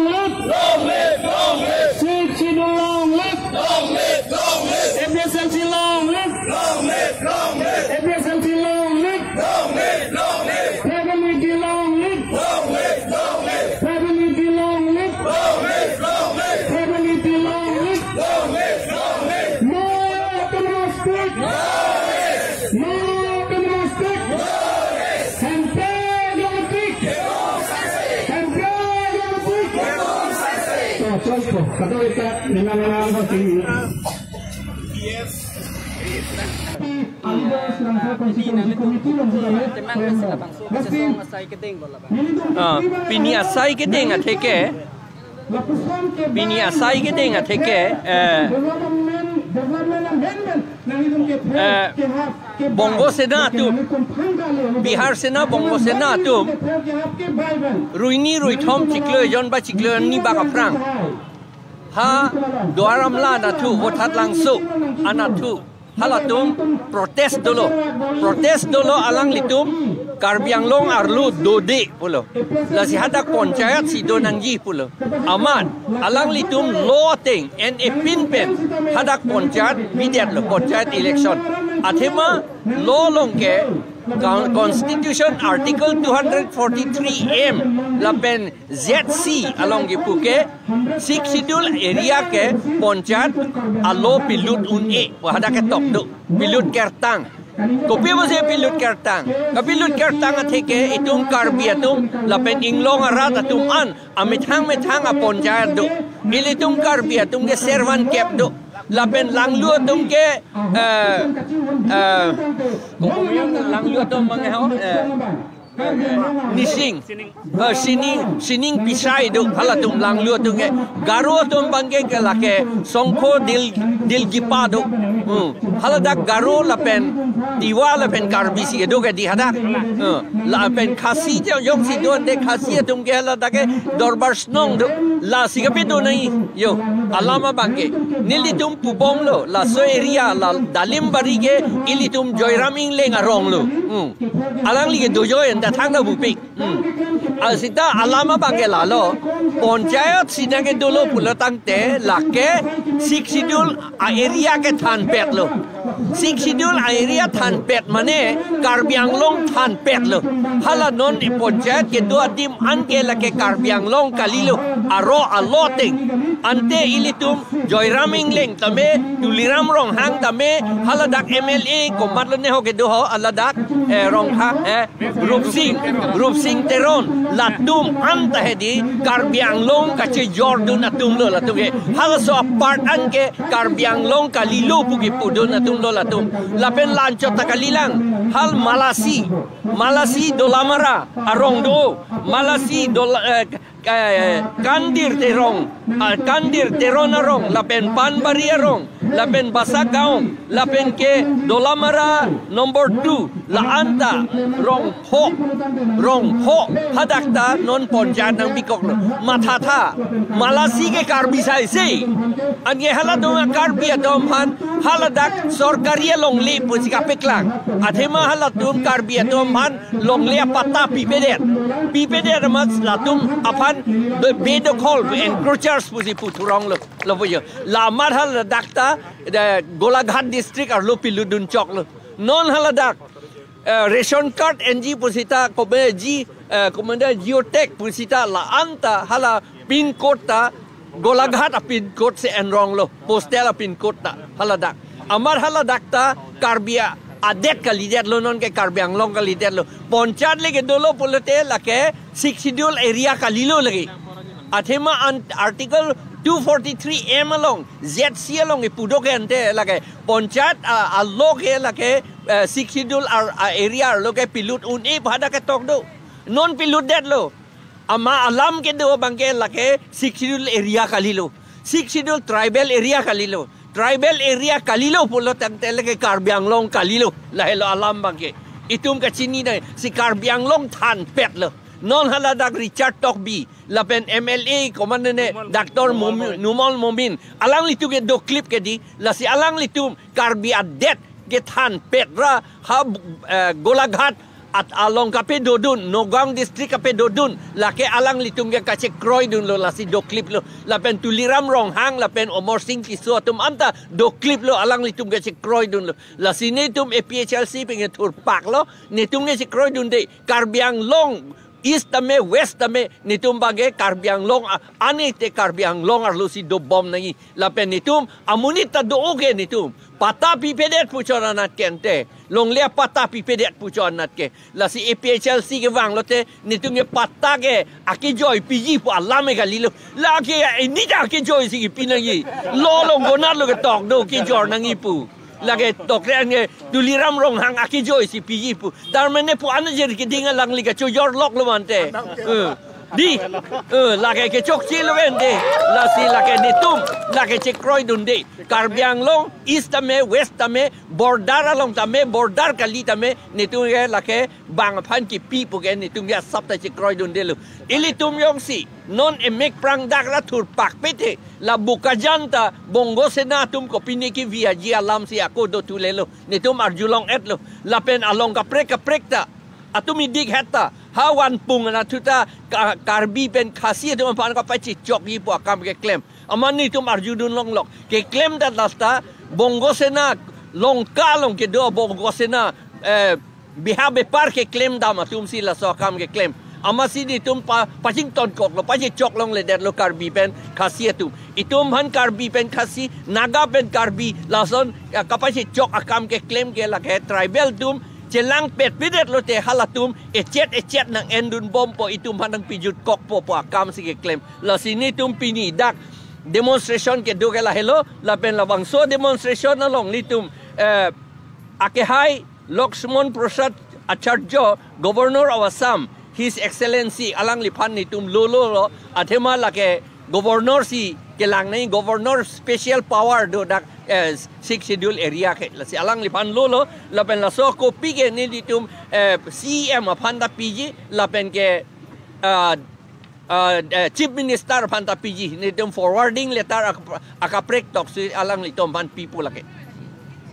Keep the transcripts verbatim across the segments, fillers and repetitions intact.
Long live, long live. Sixth Schedule long live. Long live, long live. A P H L C long live. Long live, long live. A P H L C long live. Long live, long live. Tribal unity long live. Long live, long live. Tribal unity long live. Long live, long live. Tribal unity long live. Long live, long live. No autonomous state. No autonomous state. Hemprek long live. Hemprek long live. To, to, to. Kadokave ta, nina, nina, nina, nina. Alidas Langsa Constituency Committee along juga, eh, member. Mesti Ah, pini asai kedeng atheke, pini asai kedeng atheke, eh, eh, Bongo Sena atum, Bihar Sena, Bongo Sena atum, ruini ruithom chiklo ejon ba chiklo arni bak aphrang, ha Duar Amla anatthu, Vothatlangso anatthu, halatum protest dolo. Protest dolo, alanglitum Karbi Anglong arlo dode pulo. Lasi hadak panchayat si do nangji pulo. Amat alanglitum law ateng en-e pin pen hadak panchayat bidetlo, panchayat election. Athema law along ke Con-, Constitution Article two hundred forty-three M lapen Z C along kipu ke Sixth Schedule area ke panchayat alo pilut un-e, hadak ketok do, pilut kertang. Kopi pusi pilut kertang? Kapilut kertang atheke itum Karbi atum lapen inglong arat atum an amethang methang apanchayat do. Ilitum Karbi atum ke servan kep do. Lapen Langlu atum ke, eh, eh, Langlu atum mangho, eh, Nising, eh, sining, sining pisai do, halatum Langlu atum ke. Garo atum abangke ke lake Songkho Dil, Dilgipa do. Hmm. Haladak Garo lapen Tiwa lapen Karbi si kedo ke di hadak. Hmm. Lapen Khasi jo, jongsi do ante Khasi atum ke haladak ke Dorbar Shnong do. Lasi kapedo nai yo. Alam abangke. Nelitum pubomlo. Laso area la Dalimbari ke ilitum Joyram Engleng arong lo. Hmm. Alangli ke dojoi anta thangta bupik. Hmm. Asita alam abangke lalo. Panchayat si nangkedolo pulo tangte lake Sixth Schedule a-area ke thanpetlo. Sixth Schedule a-area thanpet mane Karbi Anglong thanpetlo. Hala non e panchayat kedo adim anke lake Karbi Anglong kalilo. Aro alo ateng. Ante ilitum Joyram Engleng tame, Tuliram Ronghang tame, haladak M L A komatlo ne ho kedo ho, haladak, eh, Rongkha, eh, Rupsing, Rupsing Teron, latum anta hedi Karbi Anglong kachejordun atumlo latum ke. Halaso apart anke Karbi Anglong kalilo pu kipudun atumlo latum. Lapen la-anchot ta kalilang, hal Malasi, Malasi Dolamara arong do, Malasi Dola, eh, eh, Kandir Terong, ah, Kandir Teron arong, lapen Panbari arong, lapen Basagaon, lapen ke Dolamara number two, la-anta Rongpho, Rongpho, hadak ta non panchayat nangbikoklo. Mathatha, Malasi ke Karbi saise. Anke halatum Karbi atum aphan, haladak sorkari alongle pusi kapeklang. Athema halatum Karbi atum aphan longle apatta pipedet. Pipedet amat latum aphan be-, bedokhol, encroachers pusi puthuronglo. Lapu jo. La amat haladak ta, eh, Golaghat district arlo pilutdun choklo. Non haladak, eh, ration card enji pusita, kobe ji, eh, komandan geotag pusita la-anta hala pin code ta Golaghat a-pin code si enronglo, postal a-pin code ta haladak. Amat haladak ta Karbi a-, adet kalidetlo, non ke Karbi Anglong kalidetlo. Panchayat le kedolo pulote lake Sixth Schedule area kalilo lake. Athema an Article two forty-three M along, Z C along ipudo ke ante lake panchayat a, alo ke lake, eh, Sixth Schedule ar, a-area arlo ke pilut un-e pu hadak ketok do. Non pilutdetlo. Amat alam kedo abangke lake Sixth Schedule area kalilo. Sixth Schedule tribal area kalilo. Tribal area kalilo pulo tangte lake Karbi Anglong kalilo. Lahelo alam abangke. Itum kachini dai si Karbi Anglong thanpetlo. Non haladak Richard Tokbi, lapen M L A komandan ne Doctor Momi-, Numal Momin. Alanglitum ke doklip ke di, lasi alanglitum Karbi adet kethanpet ra ha, eh, Golaghat at along kapedodun, Nagaon district kapedodun, lake alanglitum ke kachekroidunlo, lasi dokliplo. Lapen Tuliram Ronghang, lapen Amarsing Tisso atum anta dokliplo, alanglitum kachekroidunlo. Lasi netum A P H L C pen ke thurpaklo, netum kachekroidunde, Karbi Anglong East tame, West tame, netum abangke Karbi Anglong a-, ani te Karbi Anglong arlo si dobom nangji. Lapen netum amonit ta do-o ke netum. Patta pipedet pu chot anat ke ante. Longle apatta pipedet pu chot anat ke. Lasi A P H L C kevanglote, netum ke patta ke akejoi piji pu alam ke kalilo. Lake ya, ini ta akejoi si kipi nangji. Lo along konatlo ketok do kejor nangji pu. Lake tokre an ke Tuliram Ronghang akejoi si piji pu. Tarmane pu anjir keding alangli kachojorloklo mante. Eh. Di. Eh, lake kechokchelo ante. Lasi lake netum, lake chekroidunde. Karbi Anglong, East tame, West tame, border along tame, border kali tame, netum ke lake bang aphan kipi pu ke netum ke asap ta chekroidundelo. Ilitum jongsi non emek prangdak ra thurpakpethe, la Bokajan ta Bongo Sena atum kopine kevi aji alam si ako dothulelo. Netum arjulong-etlo. Lapen along kaprek kaprek ta atum idik het ta, ha vanpung anatthu ta Ka-, Karbi pen Khasi atum aphan kapachechokji pu akam keklem. Amat netum arjudunlonglok. Keklem ta lasta Bongo Sena, Lanka along kedo Bongo Sena, eh, beha bepar keklem dam atum si laso akam keklem. Amatsi netum pa, pachingtonkoklo, pachechoklongledetlo Karbi pen Khasi atum. Itum aphan Karbi pen Khasi, Naga pen Karbi, lason, eh, kapachechok akam keklem ke lake tribal atum chelangpetpedetlote halatum echet echet nang-endunbompo, itum aphan nangpijutkokpo pu akam si keklem. Lasi netum pini dak demonstration kedo ke lahelo, lapen labangso demonstration along netum, eh, akehai Lakshman Prasad Acharya, Governor of Assam, His Excellency, alangliphan netum lololo, athema lake Governor si kelang nangji, Governor special power do dak, eh, Sixth Schedule area ke. Lasi alangliphan lolo, lapen laso copy ke nelitum, eh, C E M aphan ta piji, lapen ke, ah, ah, eh, Chief Minister aphan ta piji, netum forwarding letter ak-, akaprek toksi alanglitum aphan pi pu lake.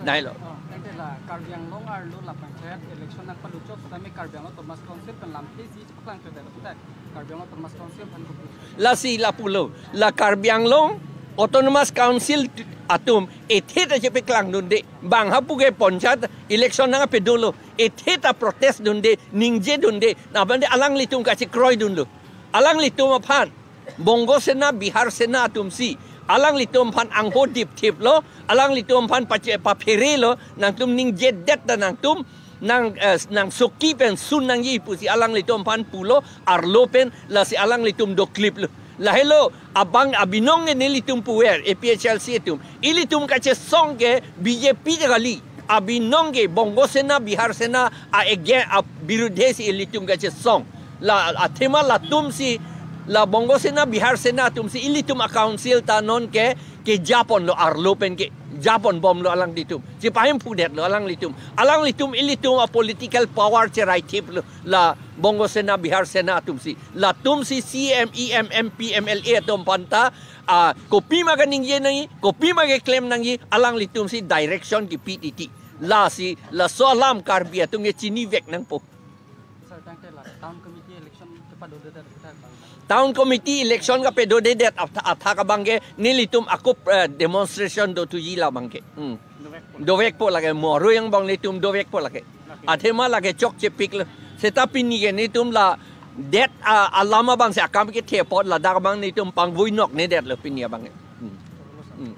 Nailo. Oh, ante la Karbi Anglong arlo la panchayat election nangpaluchot setame Karbi Anglong Autonomous Council pen lamthe si chepaklang chot dak. Karbi Anglong Autonomous Council aphan kopi. Lasi lapulo, la Karbi Anglong Autonomous Council atum ethe ta chepaklangdunde. Bang hapu ke panchayat election nangpedolo. Ethe ta protest dunde, ningjedunde. Nabande alanglitum kachekroidunlo. Alanglitum aphan Bongo Sena, Bihar Sena atum si alanglitum aphan angho dipthiplo, alanglitum aphan pache-, papherelo, nangtum ningjedet ta nangtum, nang, eh, nangsoki pen sun nangji pusi alanglitum aphan pulo, arlo pen, lasi alanglitum dokliplo. Lahelo, abang abinong ke nelitum puver, A P H L C atum. Ilitum kachesong ke B J P ta kali. Abinong ke Bongo Sena, Bihar Sena, a ege, abirudhe si ilitum kachesong. La athema latum si, la Bongo Sena, Bihar Sena atum si ilitum a-council ta non ke, kejaponlo arlo pen kejaponbomlo alanglitum. Chepahempudetlo alanglitum. Alanglitum ilitum a-political power cheraithiplo. La Bongo Sena, Bihar Sena atum si. Latum si C M, E M, M P, M L A atum aphan ta, ah, kopima kaningje nangji, kopima keklem nangji, alanglitum si direction kipi titi. Lasi, laso alam Karbi atum ke chinivek nangpo. Sir, tangte la town committee election kepadodedet kita bang. Town committee election kapedodedet atha, athak abang ke nelitum ako, eh, demonstration dothuji labang ke. Hmm. Dovekpo. Dovekpo lake, mo arlo angbong nelitum dovekpo lake. Lake. Athema lake chokchepiklo. Seta pini ke nelitum la det, ah, alam abang si akam kethe apot ladak abang nelitum pangvoinoknedetlo pini abang ke. Hmm. Hmm.